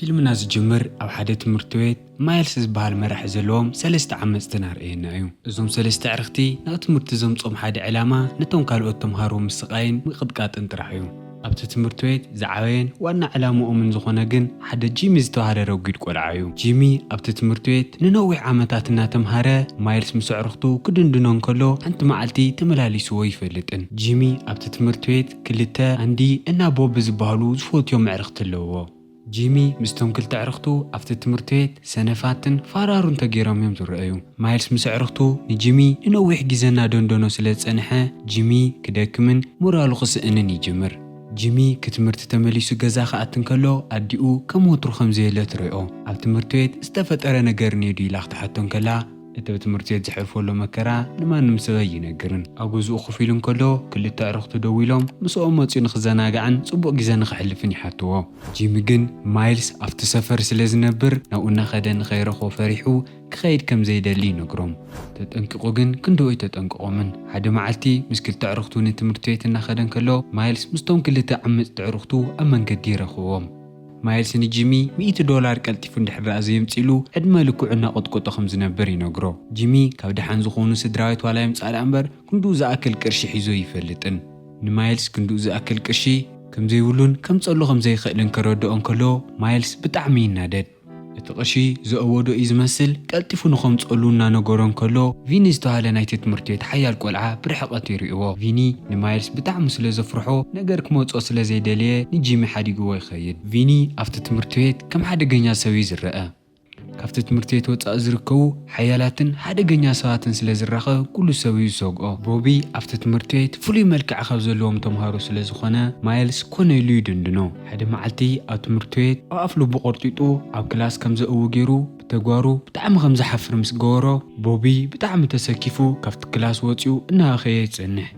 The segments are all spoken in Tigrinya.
ፊልምና ዝጅምር ኣብ ሓደ ትምህርቲ ቤት ማይልስ ዝበሃል መራሒ ዘለዎም ሰለስተ ዓመፅቲ እናርኣየና እዩ። እዞም ሰለስተ ኣዕርኽቲ ናብ ትምህርቲ ዘምፅኦም ሓደ ዕላማ ነቶም ካልኦት ተምሃሮ ምስቓይን ምቕጥቃጥን ጥራሕ እዩ። ኣብቲ ትምህርቲ ቤት ዝዓበየን ዋና ዕላምኦምን ዝኾነ ግን ሓደ ጂሚ ዝተባህለ ረጒድ ቆልዓ እዩ። ጂሚ ኣብቲ ትምህርቲ ቤት ንነዊሕ ዓመታት እናተምሃረ ማይልስ ምስ ኣዕርኽቱ ክድንድኖ እንከሎ ሓንቲ መዓልቲ ተመላሊስዎ ይፈልጥን። ጂሚ ኣብቲ ትምህርቲ ቤት ክልተ ኣንዲ እና ቦብ ዝበሃሉ ዝፈትዮም ኣዕርኽቲ ኣለዎ። ጂሚ ምስቶም ክልተ ኣዕርኽቱ ኣብቲ ትምህርቲ ቤት ሰነፋትን ፋራሩን ተገይሮም እዮም ዝረኣዩ። ማይልስ ምስ ኣዕርኽቱ ንጂሚ ንነዊሕ ግዜ እናደንደኖ ስለ ዝጸንሐ ጂሚ ክደክምን ሞራሉ ክስእንን ይጅምር። ጂሚ ክትምህርቲ ተመሊሱ ገዛ ክኣቲ እንከሎ ኣዲኡ ከም ወትሩ ከም ዘየለ ትሪኦ። ኣብ ትምህርቲ ቤት ዝተፈጠረ ነገር እኒኦ ድዩ ኢላ ክትሓቶ እንከላ እቲ ኣብ ትምህርቲ ቤት ዘሕልፎ ዘሎ መከራ ንማንም ሰብ ኣይነግርን። ኣብ ገዝኡ ኮፍ ኢሉ እንከሎ ክልተ ኣዕርኽቱ ደዊሎም ምስኦም መፂኡ ንክዘናጋዕን ፅቡቕ ግዜ ንክሕልፍን ይሓትዎ። ጂሚ ግን ማይልስ ኣብቲ ሰፈር ስለ ዝነብር ናብኡ እናኸደ ንኸይረኽቦ ፈሪሑ ክኸይድ ከም ዘይደሊ ይነግሮም። ተጠንቂቑ ግን ክንድኡ ኣይተጠንቅቖምን። ሓደ መዓልቲ ምስ ክልተ ኣዕርኽቱ ንትምህርቲ ቤት እናኸደ እንከሎ ማይልስ ምስቶም ክልተ ዓመፅቲ ኣዕርኽቱ ኣብ መንገዲ ይረኽብዎም። ማይልስ ንጂሚ ሚእቲ ዶላር ቀልጢፉ እንድሕር ደኣ ዘየምፅእሉ ዕድመ ልክዑ እናቐጥቆጦ ከም ዝነብር ይነግሮ። ጂሚ ካብ ደሓን ዝኾኑ ስድራቤት ዋላ ይምፃእ ደኣ እምበር ክንድኡ ዝኣክል ቅርሺ ሒዞ ይፈልጥን ንማይልስ ክንድኡ ዝኣክል ቅርሺ ከም ዘይብሉን ከምፀሉ ከም ዘይኽእልን ከረድኦ እንከሎ ማይልስ ብጣዕሚ ይናደድ። እቲ ቅርሺ ዘእወዶ እዩ ዝመስል ቀልጢፉ ንኸምፀሉ እናነገሮ እንከሎ ቪኒ ዝተባህለ ናይቲ ትምህርቲ ቤት ሓያል ቆልዓ ብርሕቐት ይርእዎ። ቪኒ ንማይልስ ብጣዕሚ ስለ ዘፍርሖ ነገር ክመፅኦ ስለ ዘይደለየ ንጂሚ ሓዲግዎ ይኸይድ። ቪኒ ኣብቲ ትምህርቲ ቤት ከም ሓደገኛ ሰብ እዩ ዝረአ። ካብቲ ትምህርቲ ቤት ወፃኢ ዝርከቡ ሓያላትን ሓደገኛ ሰባትን ስለ ዝራኸብ ኩሉ ሰብ እዩ ዝሰግኦ። ቦቢ ኣብቲ ትምህርቲ ቤት ፍሉይ መልክዕ ካብ ዘለዎም ተምሃሮ ስለ ዝኾነ ማይልስ ኮነ ኢሉ ይድንድኖ። ሓደ መዓልቲ ኣብ ትምህርቲ ቤት ኣብ ኣፍ ልቡ ቆርጢጡ ኣብ ክላስ ከም ዘእዊ ገይሩ ብተግባሩ ብጣዕሚ ከም ዝሓፍር ምስ ገበሮ ቦቢ ብጣዕሚ ተሰኪፉ ካብቲ ክላስ ወፂኡ እናበኸየ ይፀንሕ።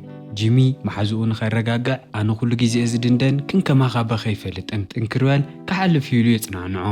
ጂሚ መሓዝኡ ንኸረጋግዕ ኣነ ኩሉ ግዜ ዝድንደን ክንከማኻ በኸ ይፈልጥን ጥንክር በል ክሓልፍ ኢሉ የፅናንዖ።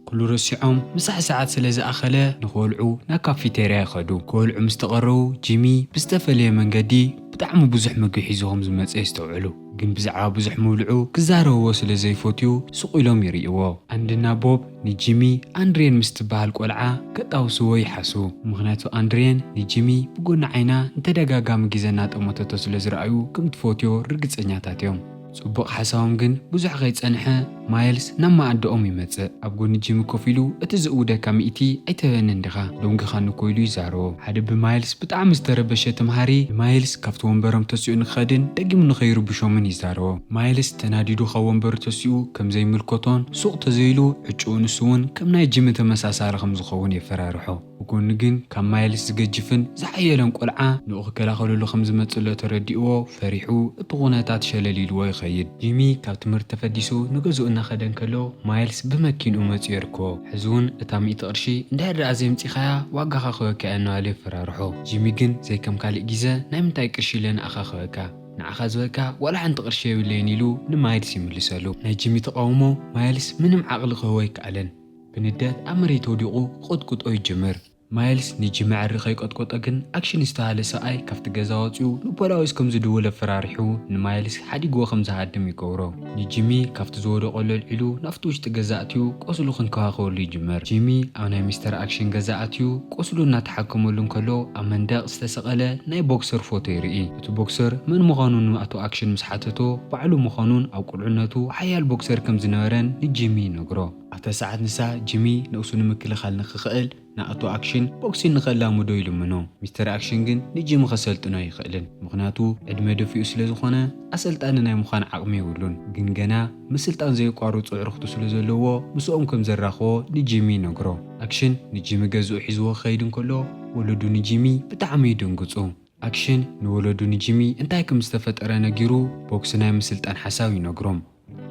ኩሉ ረሲዖም ምሳሕ ሰዓት ስለ ዝኣኸለ ንክበልዑ ናብ ካፊቴርያ ይኸዱ። ክበልዑ ምስ ተቐረቡ ጂሚ ብዝተፈለየ መንገዲ ብጣዕሚ ብዙሕ ምግቢ ሒዙ ከም ዝመፀ የስተውዕሉ። ግን ብዛዕባ ብዙሕ ምብልዑ ክዛረብዎ ስለ ዘይፈትዩ ስቕ ኢሎም ይርእይዎ። ኣንድና ቦብ ንጂሚ ኣንድሬን ምስ ትበሃል ቆልዓ ከጣውስዎ ይሓስቡ። ምኽንያቱ ኣንድሬን ንጂሚ ብጎኒ ዓይና ንተደጋጋሚ ግዜ እናጠመተቶ ስለ ዝረኣዩ ከም ትፈትዮ ርግፀኛታት እዮም። ጽቡቕ ሓሳቦም ግን ብዙሕ ከይጸንሐ ማይልስ ናብ መኣድኦም ይመጽእ። ኣብ ጎኒ ጂሚ ኮፍ ኢሉ እቲ ዝእውደካ ሚእቲ ኣይትህበንን ዲኻ? ደንጊኻኒ እኮ ኢሉ ይዛረቦ። ሓደ ብማይልስ ብጣዕሚ ዝተረበሸ ተምሃሪ ንማይልስ ካብቲ ወንበሮም ተሲኡ ንክኸድን ደጊሙ ንኸይርብሾምን ይዛረቦ። ማይልስ ተናዲዱ ካብ ወንበሩ ተሲኡ ከም ዘይምልከቶን ሱቕ ተዘይሉ ዕጭኡ ንሱ እውን ከም ናይ ጂሚ ተመሳሳሊ ከም ዝኸውን የፈራርሖ። ብጎኒ ግን ካብ ማይልስ ዝገጅፍን ዝሓየለን ቆልዓ ንኡ ክከላኸለሉ ከም ዝመጽእ ተረዲእዎ ፈሪሑ እቲ ኩነታት ሸለል ኢልዎ ይኸይድ። ጂሚ ካብ ትምህርቲ ተፈዲሱ ንገዝኡ እናኸደ እንከሎ ማይልስ ብመኪንኡ መጺኡ የርክቦ። ሕዚ እውን እታ ሚእቲ ቅርሺ እንድሕር ደኣ ዘየምጺኻያ ዋጋኻ ክህበካ እየ እናበለ የፈራርሖ። ጂሚ ግን ዘይከም ካሊእ ግዘ ናይ ምንታይ ቅርሺ ኢለ ንኣኻ ክህበካ ንዓኻ ዝበካ ዋላ ሓንቲ ቅርሺ የብለይን ኢሉ ንማይልስ ይምልሰሉ። ናይ ጂሚ ተቓውሞ ማይልስ ምንም ዓቕሊ ክህቦ ኣይከኣለን። ብንደት ኣብ መሬት ወዲቑ ክቕጥቅጦ ይጅምር። ማይልስ ንጂሚ ዕሪ ከይቀጥቆጠ ግን ኣክሽን ዝተባህለ ሰብኣይ ካብቲ ገዛ ወፂኡ ንፖላዊስ ከም ዝድውል ኣፈራሪሑ ንማይልስ ሓዲግዎ ከም ዝሃድም ይገብሮ። ንጂሚ ካብቲ ዝወደቐሉ ኣልዒሉ ናብቲ ውሽጢ ገዛ ኣትዩ ቆስሉ ክንከባኸበሉ ይጅምር። ጂሚ ኣብ ናይ ሚስተር ኣክሽን ገዛ ኣትዩ ቆስሉ እናተሓከመሉ እንከሎ ኣብ መንደቕ ዝተሰቐለ ናይ ቦክሰር ፎቶ ይርኢ። እቲ ቦክሰር መን ምዃኑ ንኣቶ ኣክሽን ምስ ሓተቶ ባዕሉ ምዃኑን ኣብ ቁልዕነቱ ሓያል ቦክሰር ከም ዝነበረን ንጂሚ ይነግሮ። ኣብታ ሰዓት ንሳ ጂሚ ነብሱ ንምክልኻል ንክኽእል ንኣቶ ኣክሽን ቦክሲን ንኸላምዶ ይልምኖ። ሚስተር ኣክሽን ግን ንጂሚ ከሰልጥኖ ኣይኽእልን። ምኽንያቱ ዕድመ ደፊኡ ስለ ዝኾነ ኣሰልጣኒ ናይ ምዃን ዓቕሚ የብሉን። ግን ገና ምስልጣን ዘየቋርጹ ኣዕሩኽቱ ስለ ዘለዎ ምስኦም ከም ዘራኽቦ ንጂሚ ይነግሮ። ኣክሽን ንጂሚ ገዝኡ ሒዝዎ ክኸይድ እንከሎ ወለዱ ንጂሚ ብጣዕሚ ይድንግጹ። ኣክሽን ንወለዱ ንጂሚ እንታይ ከም ዝተፈጠረ ነጊሩ ቦክሲ ናይ ምስልጣን ሓሳብ ይነግሮም።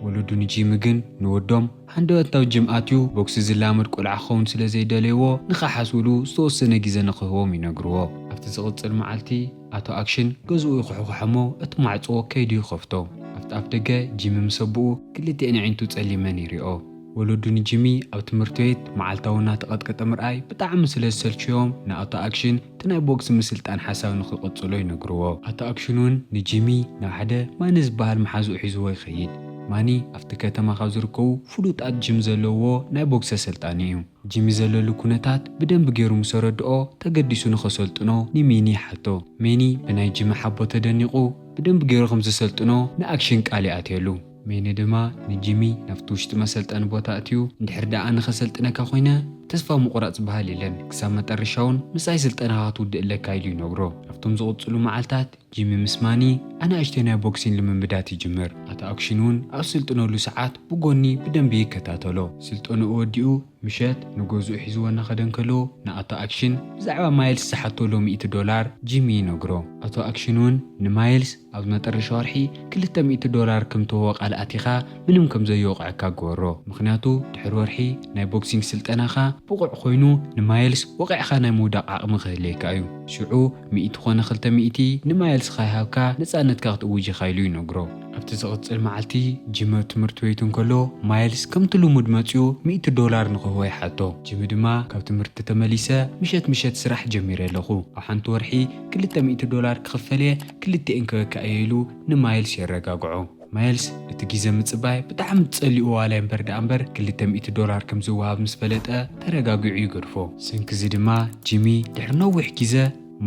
ወለዱ ንጂሚ ግን ንወዶም ሃንደበታዊ ጂም ኣትዩ ቦክሲ ዝላመድ ቆልዓ ክኸውን ስለ ዘይደለይዎ ንኸሓስብሉ ዝተወሰነ ግዜ ንኽህቦም ይነግርዎ። ኣብቲ ዝቕጽል መዓልቲ ኣቶ ኣክሽን ገዝኡ ይኹሕኹሖሞ እቲ ማዕጾ ከይዱ ይኸፍቶ። ኣብቲ ኣፍ ደገ ጂሚ ምስ ኣቦኡ ክልቲኤን ኣዒንቱ ጸሊመን ይሪኦ። ወለዱ ንጂሚ ኣብ ትምህርቲ ቤት መዓልታዊ እናተቐጥቀጠ ምርኣይ ብጣዕሚ ስለ ዝሰልችዮም ንኣቶ ኣክሽን እቲ ናይ ቦክሲ ምስልጣን ሓሳብ ንኽቕጽሎ ይነግርዎ። ኣቶ ኣክሽን እውን ንጂሚ ናብ ሓደ ማኒ ዝበሃል መሓዝኡ ሒዝዎ ይኸይድ። ማኒ ኣብቲ ከተማ ካብ ዝርከቡ ፍሉጣት ጂም ዘለዎ ናይ ቦክስ ኣሰልጣኒ እዩ። ጂሚ ዘለሉ ኩነታት ብደንቢ ገይሩ ምስ ኣረድኦ፣ ተገዲሱ ንኸሰልጥኖ ንሜኒ ይሓቶ። ሜኒ ብናይ ጂሚ ሓቦ ተደኒቑ፣ ብደንቢ ገይሩ ከም ዘሰልጥኖ ንኣክሽን ቃል ይኣትየሉ። ሜኒ ድማ ንጂሚ ናብቲ ውሽጢ መሰልጠኒ ቦታ ኣትዩ፣ "እንድሕር ደኣ ንኸሰልጥነካ ኮይነ፣ ተስፋ ምቑራጽ ዝበሃል የለን፣ ክሳብ መጠረሻ እውን ምሳይ ስልጠናኻ ክትውድእ ኣለካ" ኢሉ ይነግሮ። ኣብቶም ዝቕጽሉ መዓልታት ጂሚ ምስ ማኒ ኣናእሽተይ ናይ ቦክሲን ልምምዳት ይጅምር። ኣቶ ኣክሽን እውን ኣብ ስልጥነሉ ሰዓት ብጎኒ ብደንቢ ይከታተሎ። ስልጠንኡ ወዲኡ ምሸት ንገዝኡ ሒዝዎ እናኸደ እንከሎ፣ ንኣቶ ኣክሽን ብዛዕባ ማይልስ ዝሓተሎ ሚእቲ ዶላር ጂሚ ይነግሮ። ኣቶ ኣክሽን እውን ንማይልስ ኣብ መጠረሻ ወርሒ ክልተ ሚእቲ ዶላር ከም ትህቦ ቃል ኣቲኻ ምንም ከም ዘየውቕዐካ ግበሮ። ምኽንያቱ ድሕሪ ወርሒ ናይ ቦክሲንግ ስልጠናኻ ብቑዕ ኮይኑ ንማይልስ ወቒዕኻ ናይ ምውዳቕ ዓቕሚ ክህልየካ እዩ። ሽዑ ሚእቲ ኮነ ክልተ ሚእቲ ንማይልስ ከይሃብካ ነጻነትካ ክትእውጅ ኢኻ ኢሉ ይነግሮ። ኣብቲ ዝቕጽል መዓልቲ ጂሚ ኣብ ትምህርቲ ቤቱ እንከሎ፣ ማይልስ ከምቲ ልሙድ መጺኡ ሚእቲ ዶላር ንኽህቦ ይሓቶ። ጂሚ ድማ፣ "ካብ ትምህርቲ ተመሊሰ ምሸት ምሸት ስራሕ ጀሚረ ኣለኹ። ኣብ ሓንቲ ወርሒ ክልተ ሚእቲ ዶላር ክኽፈል እየ፣ ክልቲኤን ክህበካ እየ" ኢሉ ንማይልስ የረጋግዖ። ማይልስ እቲ ግዜ ምጽባይ ብጣዕሚ ዝጸልኦ ዋላ እምበር ደኣ እምበር ክልተ ሚእቲ ዶላር ከም ዝወሃብ ምስ ፈለጠ ተረጋጊዑ ይገድፎ። ሰንኪ እዚ ድማ ጂሚ ድሕሪ ነዊሕ ግዜ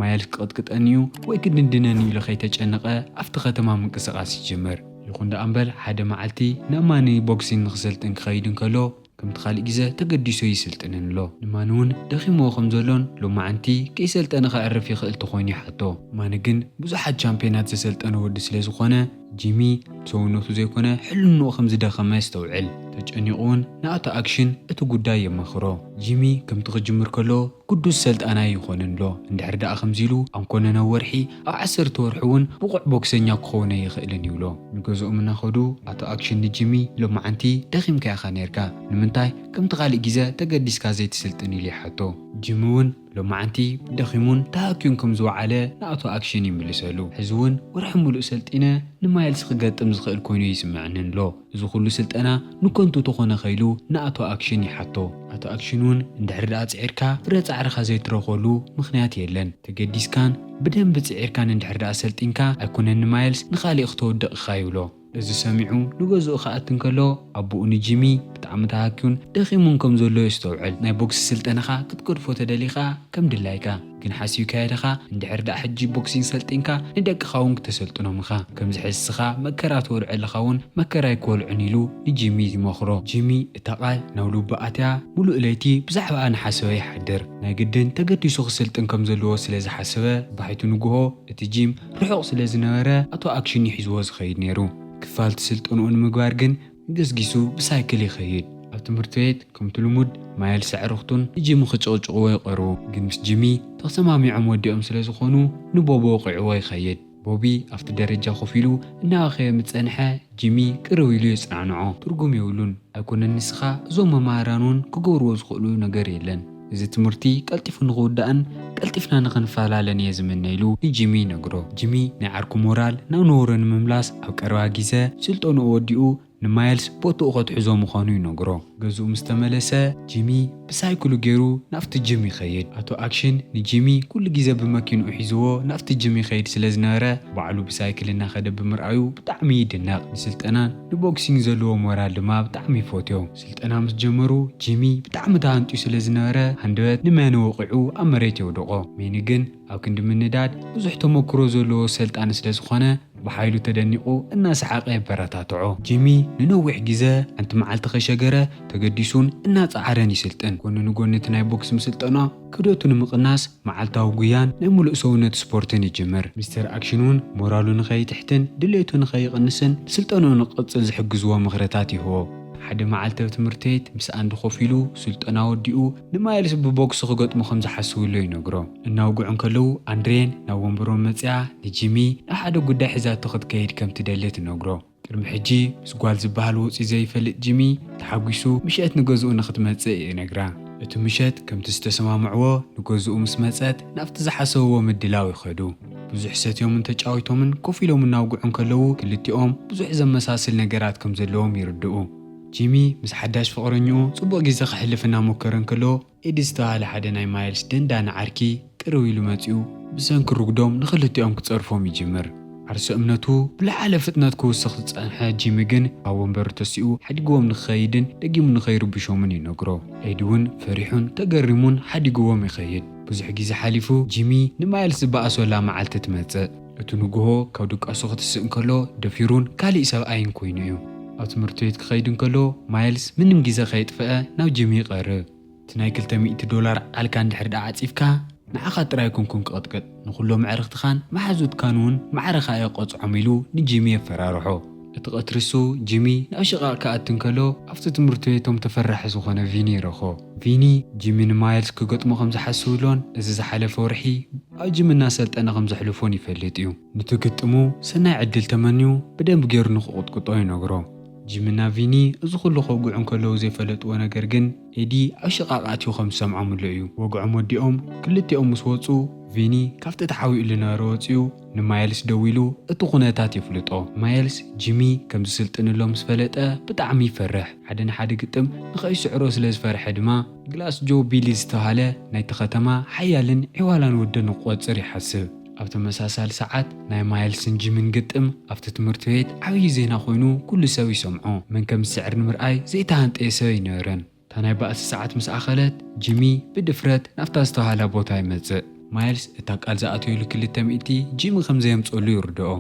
ማይልስ ክቕጥቅጠኒ እዩ ወይ ክድንድነኒ ኢሉ ከይተጨነቐ ኣብቲ ከተማ ምንቅስቓስ ይጅምር። ይኹን ደኣ እምበር ሓደ መዓልቲ ናብ ማኒ ቦክሲን ንኽሰልጥን ክኸይድ እንከሎ ከምቲ ካልእ ግዜ ተገዲሱ ይስልጥንን ኣሎ። ንማኒ እውን ደኺምዎ ከም ዘሎን ሎማዓንቲ ከይሰልጠነ ከዕርፍ ይኽእል ተኾይኑ ይሓቶ። ማኒ ግን ብዙሓት ቻምፒዮናት ዘሰልጠነ ወዲ ስለ ዝኾነ ጂሚ ሰውነቱ ዘይኮነ ሕልንኡ ከም ዝደኸመ የስተውዕል። ተጨኒቑ እውን ንኣቶ ኣክሽን እቲ ጉዳይ የማኽሮ። ጂሚ ከምቲ ክጅምር ከሎ ግዱስ ሰልጣናይ ይኾንን ኣሎ። እንድሕር ደኣ ከምዚ ኢሉ ኣንኮነነ ወርሒ ኣብ ዓሰርተ ወርሒ እውን ብቑዕ ቦክሰኛ ክኸውን ኣይኽእልን ይብሎ። ንገዝኦም እናኸዱ ኣቶ ኣክሽን ንጂሚ፣ "ሎማዓንቲ ደኺምካ ኢኻ ነይርካ፣ ንምንታይ ከምቲ ካልእ ግዜ ተገዲስካ ዘይትስልጥን?" ኢሉ ይሓቶ። ጂሚ እውን ሎማዓንቲ ደኺሙን ተሃክዩን ከም ዝወዓለ ንኣቶ ኣክሽን ይምልሰሉ። ሕዚ እውን ወርሒ ሙሉእ ሰልጢነ ንማይልስ ክገጥም ዝኽእል ኮይኑ ይስምዐንን ኣሎ። እዚ ኩሉ ስልጠና ንከንቱ ተኾነ ከይሉ ንኣቶ ኣክሽን ይሓቶ። ኣቶ ኣክሽን እውን እንድሕር ደኣ ጽዒርካ ፍረ ጻዕርኻ ዘይትረኽበሉ ምኽንያት የለን። ተገዲስካን ብደንቢ ጽዒርካን እንድሕር ደኣ ሰልጢንካ ኣይኮነን ንማይልስ ንኻሊእ ክተወድቕ ኢኻ ይብሎ። እዚ ሰሚዑ ንገዝኡ ክኣቲ እንከሎ ኣቦኡ ንጂሚ ብጣዕሚ ተሃክዩን ደኺሙን ከም ዘሎ የስተውዕል። ናይ ቦክሲ ስልጠናኻ ክትገድፎ ተደሊኻ ከም ድላይካ፣ ግን ሓሲብካዮ ዲኻ? እንድሕር ደኣ ሕጂ ቦክሲን ሰልጢንካ ንደቅኻ እውን ክተሰልጥኖም ኢኻ። ከምዚ ሕዚ ንስኻ መከራ ትበልዖ ኣለኻ እውን መከራይ ክበልዑን ኢሉ ንጂሚ ይመኽሮ። ጂሚ እታ ቃል ናብ ልቡ ኣትያ ምሉእ ለይቲ ብዛዕባኣ እናሓሰበ ይሓድር። ናይ ግድን ተገዲሱ ክስልጥን ከም ዘለዎ ስለ ዝሓሰበ፣ ባሕቱ ንግሆ እቲ ጂም ርሑቕ ስለ ዝነበረ ኣቶ ኣክሽን እዩ ሒዝዎ ዝኸይድ ነይሩ። ክፋል እቲ ስልጠንኡ ንምግባር ግን ገስጊሱ ብሳይክል ይኸይድ። ኣብ ትምህርቲ ቤት ከምቲ ልሙድ ማይልስ ኣዕሩኽቱን ንጂሚ ክጭቕጭቕዎ ይቐርቡ። ግን ምስ ጂሚ ተሰማሚዖም ወዲኦም ስለ ዝኾኑ ንቦቦ ወቒዕዎ ይኸይድ። ቦቢ ኣብቲ ደረጃ ኮፍ ኢሉ እናበኸየ ምስ ጸንሐ ጂሚ ቅርብ ኢሉ የጽናንዖ። "ትርጉም የብሉን። ኣይኮነን ንስኻ፣ እዞም መማህራን እውን ክገብርዎ ዝኽእሉ ነገር የለን። እዚ ትምህርቲ ቀልጢፉ ንኽውዳእን ቀልጢፍና ንኽንፈላለን እየ ዝምነ" ኢሉ ንጂሚ ይነግሮ። ጂሚ ናይ ዓርኩ ሞራል ናብ ነበሮ ንምምላስ ኣብ ቀረባ ግዜ ስልጠንኡ ወዲኡ ንማይልስ ቦትኡ ከትሕዞ ምዃኑ ይነግሮ። ገዝኡ ምስ ተመለሰ ጂሚ ብሳይክሉ ገይሩ ናብቲ ጂም ይኸይድ። ኣቶ ኣክሽን ንጂሚ ኩሉ ግዜ ብመኪንኡ ሒዝዎ ናብቲ ጂም ይኸይድ ስለ ዝነበረ ባዕሉ ብሳይክል እናኸደ ብምርኣዩ ብጣዕሚ ይድነቕ። ንስልጠናን ንቦክሲንግ ዘለዎ ሞራል ድማ ብጣዕሚ ይፈትዮ። ስልጠና ምስ ጀመሩ ጂሚ ብጣዕሚ ተሃንጥዩ ስለ ዝነበረ ሃንደበት ንሜኒ ወቒዑ ኣብ መሬት የውድቖ። ሜኒ ግን ኣብ ክንዲ ምንዳድ ብዙሕ ተመክሮ ዘለዎ ሰልጣኒ ስለ ዝኾነ ብሓይሉ ተደኒቑ እናሰሓቐ የበረታትዖ። ጂሚ ንነዊሕ ግዜ ሓንቲ መዓልቲ ከይሸገረ ተገዲሱን እናጸዓረን ይስልጥን። ጎኒ ንጎኒ እቲ ናይ ቦክስ ምስልጠና ክብደቱ ንምቕናስ መዓልታዊ ጉያን ናይ ሙሉእ ሰውነት ስፖርትን ይጅምር። ሚስተር ኣክሽን እውን ሞራሉ ንኸይትሕትን ድሌቱ ንኸይቕንስን ስልጠንኡ ንክቕጽል ዝሕግዝዎ ምኽርታት ይህቦ። ሓደ መዓልቲ ኣብ ትምህርቲ ቤት ምስ ኣንዲ ኮፍ ኢሉ ስልጠና ወዲኡ ንማይልስ ብቦክስ ክገጥሞ ከም ዝሓስብሉ ይነግሮ። እናውግዑ እንከለዉ ኣንድሬን ናብ ወንበሮም መጺኣ ንጂሚ ናብ ሓደ ጉዳይ ሒዛቶ ክትከይድ ከም ትደሊ ትነግሮ። ቅድሚ ሕጂ ምስ ጓል ዝበሃል ወጺኡ ዘይፈልጥ ጂሚ ተሓጒሱ ምሸት ንገዝኡ ንኽትመጽእ ይነግራ። እቲ ምሸት ከምቲ ዝተሰማምዕዎ ንገዝኡ ምስ መጸት ናብቲ ዝሓሰብዎ ምድላው ይኸዱ። ብዙሕ ሰትዮምን ተጫዊቶምን ኮፍ ኢሎም እናውግዑ እንከለዉ ክልቲኦም ብዙሕ ዘመሳስል ነገራት ከም ዘለዎም ይርድኡ። ጂሚ ምስ ሓዳሽ ፍቕረኝኡ ጽቡቕ ግዜ ከሕልፍ እናሞከረ እንከሎ ኤዲ ዝተባህለ ሓደ ናይ ማይልስ ደንዳኒ ዓርኪ ቅርብ ኢሉ መጺኡ ብሰንኪ ርጉዶም ንኽልቲኦም ክጸርፎም ይጅምር። ርእሰ እምነቱ ብለዓለ ፍጥነት ክውስኽ ዝጸንሐ ጂሚ ግን ካብ ወንበሩ ተሲኡ ሓዲግዎም ንኽኸይድን ደጊሙ ንኸይርብሾምን ይነግሮ። ኤዲ እውን ፈሪሑን ተገሪሙን ሓዲግዎም ይኸይድ። ብዙሕ ግዜ ሓሊፉ ጂሚ ንማይልስ ዝበኣሶላ መዓልቲ ትመጽእ። እቲ ንግሆ ካብ ድቃሱ ክትስእ እንከሎ ደፊሩን ካሊእ ሰብኣይን ኮይኑ እዩ። ኣብ ትምህርቲ ቤት ክኸይድ እንከሎ ማይልስ ምንም ግዜ ከየጥፍአ ናብ ጂሚ ይቐርብ። እቲ ናይ ክልተ ሚእቲ ዶላር ዓልካ እንድሕር ደኣ ዓጺፍካ ንዓኻ ጥራይ ኣይኮንኩን ክቕጥቅጥ፣ ንኹሎም ኣዕርኽትኻን መሓዙትካን እውን ማዕረኻ እየ ክቐጽዖም ኢሉ ንጂሚ የፈራርሖ። እቲ ቀትሪ እሱ ጂሚ ናብ ሽቓቕ ክኣቱ እንከሎ ኣብቲ ትምህርቲ ቤቶም ተፈራሒ ዝኾነ ቪኒ ይረኽቦ። ቪኒ ጂሚ ንማይልስ ክገጥሞ ከም ዝሓስብሎን እዚ ዝሓለፈ ወርሒ ኣብ ጂም እናሰልጠነ ከም ዘሕልፎን ይፈልጥ እዩ። ነቲ ግጥሙ ሰናይ ዕድል ተመንዩ ብደንብ ገይሩ ንኽቕጥቅጦ ይነግሮ። ጂምና ቪኒ እዚ ኩሉ ከውግዑ እንከለዉ ዘይፈለጥዎ ነገር ግን ኤዲ ኣብ ሽቓቕ ኣትዩ ከም ዝሰምዖምሉ እዩ። ወግዖም ወዲኦም ክልቲኦም ምስ ወጹ ቪኒ ካብቲ ተሓቢኡ ዝነበረ ወጺኡ ንማይልስ ደዊሉ እቲ ኩነታት የፍልጦ። ማይልስ ጂሚ ከም ዝስልጥንሎ ምስ ፈለጠ ብጣዕሚ ይፈርሕ። ሓደ ንሓደ ግጥም ንኸይስዕሮ ስለ ዝፈርሐ ድማ ግላስ ጆ ቢሊ ዝተባሃለ ናይቲ ከተማ ሓያልን ዒዋላን ወደን ንክቆጽር ይሓስብ። ኣብ ተመሳሳሊ ሰዓት ናይ ማይልስን ጂምን ግጥም ኣብቲ ትምህርቲ ቤት ዓብዪ ዜና ኮይኑ ኩሉ ሰብ ይሰምዖ። መን ከም ዝስዕር ንምርኣይ ዘይተሃንጠየ ሰብ ኣይነበረን። እታ ናይ ባእሲ ሰዓት ምስ ኣኸለት ጂሚ ብድፍረት ናብታ ዝተባሃላ ቦታ ይመጽእ። ማይልስ እታ ቃል ዝኣተየሉ ክልተ ሚእቲ ጂሚ ከም ዘየምጸሉ ይርድኦ።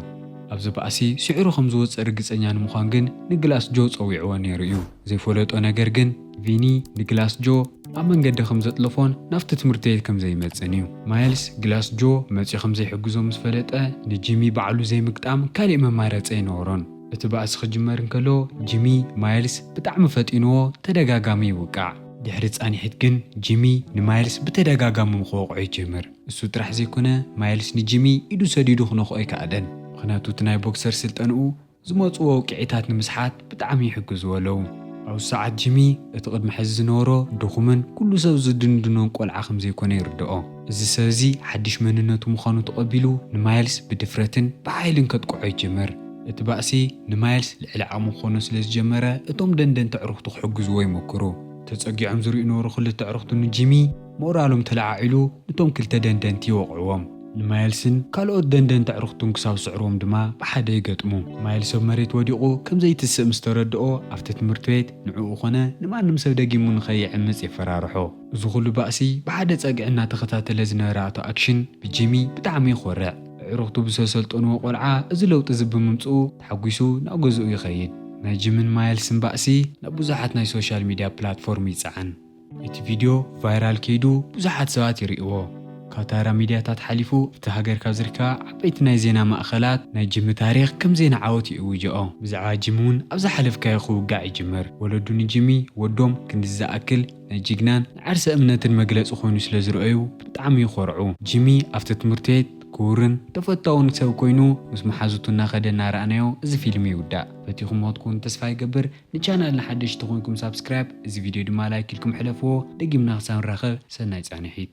ኣብዚ ባእሲ ስዕሩ ከም ዝወጽእ ርግጸኛ ንምዃን ግን ንግላስ ጆ ጸዊዕዎ ነይሩ እዩ። ዘይፈለጦ ነገር ግን ቪኒ ንግላስ ጆ ኣብ መንገዲ ከም ዘጥለፎን ናብቲ ትምህርቲ ቤት ከም ዘይመጽእን እዩ። ማይልስ ግላስ ጆ መጺኡ ከም ዘይሕግዞ ምስ ፈለጠ ንጂሚ ባዕሉ ዘይምግጣም ካሊእ መማረጺ ኣይነበሮን። እቲ ባእሲ ክጅመር እንከሎ ጂሚ ማይልስ ብጣዕሚ ፈጢንዎ ተደጋጋሚ ይውቃዕ። ድሕሪ ጻኒሒት ግን ጂሚ ንማይልስ ብተደጋጋሚ ክወቕዖ ይጅምር። እሱ ጥራሕ ዘይኮነ ማይልስ ንጂሚ ኢዱ ሰዲዱ ክነኽኦ ኣይከኣለን። ምኽንያቱ እቲ ናይ ቦክሰር ስልጠንኡ ዝመጽዎ ውቅዒታት ንምስሓት ብጣዕሚ ይሕግዝዎ ኣለዉ። ኣብዚ ሰዓት ጂሚ እቲ ቅድሚ ሕዚ ዝነበሮ ድኹምን ኩሉ ሰብ ዝድንድኖን ቆልዓ ከም ዘይኮነ ይርድኦ። እዚ ሰብ እዚ ሓድሽ መንነቱ ምዃኑ ተቐቢሉ ንማይልስ ብድፍረትን ብሓይልን ከጥቅዖ ይጅምር። እቲ ባእሲ ንማይልስ ልዕሊ ዓቕሙ ክኾኖ ስለ ዝጀመረ እቶም ደንደንቲ ኣዕሩኽቱ ክሕግዝዎ ይሞክሩ። ተጸጊዖም ዝርእዩ ነበሩ ክልተ ኣዕሩኽቱ ንጂሚ ሞራሎም ተለዓዒሉ ነቶም ክልተ ደንደንቲ ይወቕዕዎም። ንማይልስን ካልኦት ደንደንቲ ኣዕሩኽቱን ክሳብ ዝስዕርዎም ድማ ብሓደ ይገጥሙ። ማይልስ ኣብ መሬት ወዲቑ ከም ዘይትስእ ምስ ተረድኦ ኣብቲ ትምህርቲ ቤት ንዕኡ ኾነ ንማንም ሰብ ደጊሙ ንኸይዕምጽ የፈራርሖ። እዚ ኩሉ ባእሲ ብሓደ ጸግዒ እናተኸታተለ ዝነበረ ኣቶ ኣክሽን ብጂሚ ብጣዕሚ ይኾርዕ። ኣዕሩኽቱ ብዝሰልጠንዎ ቆልዓ እዚ ለውጢ እዚ ብምምጽኡ ተሓጒሱ ናብ ገዝኡ ይኸይድ። ናይ ጂምን ማይልስን ባእሲ ናብ ብዙሓት ናይ ሶሻል ሚድያ ፕላትፎርም ይጸዓን። እቲ ቪድዮ ቫይራል ከይዱ ብዙሓት ሰባት ይርእይዎ። ካብ ታራ ሚድያታት ሓሊፉ ኣብቲ ሃገር ካብ ዝርከባ ዓበይቲ ናይ ዜና ማእኸላት ናይ ጂሚ ታሪኽ ከም ዜና ዓወት ይእውጅኦ። ብዛዕባ ጂሚ እውን ኣብ ዝሓለፍካዮ ክውጋዕ ይጅምር። ወለዱ ንጂሚ ወዶም ክንድዚ ዝኣክል ናይ ጅግናን ንዓርሰ እምነትን መግለጺ ኮይኑ ስለ ዝረኣዩ ብጣዕሚ ይኾርዑ። ጂሚ ኣብቲ ትምህርቲ ቤት ክቡርን ተፈታውን ሰብ ኮይኑ ምስ መሓዙቱ እናኸደ እናረኣናዮ እዚ ፊልም ይውዳእ። ፈቲኹምዎ ትኮኑ ተስፋ ይገብር። ንቻናልና ሓደሽቲ ተኾንኩም ሳብስክራይብ፣ እዚ ቪድዮ ድማ ላይክ ኢልኩም ሕለፍዎ። ደጊምና ክሳብ ንራኸብ ሰናይ ጻንሒት።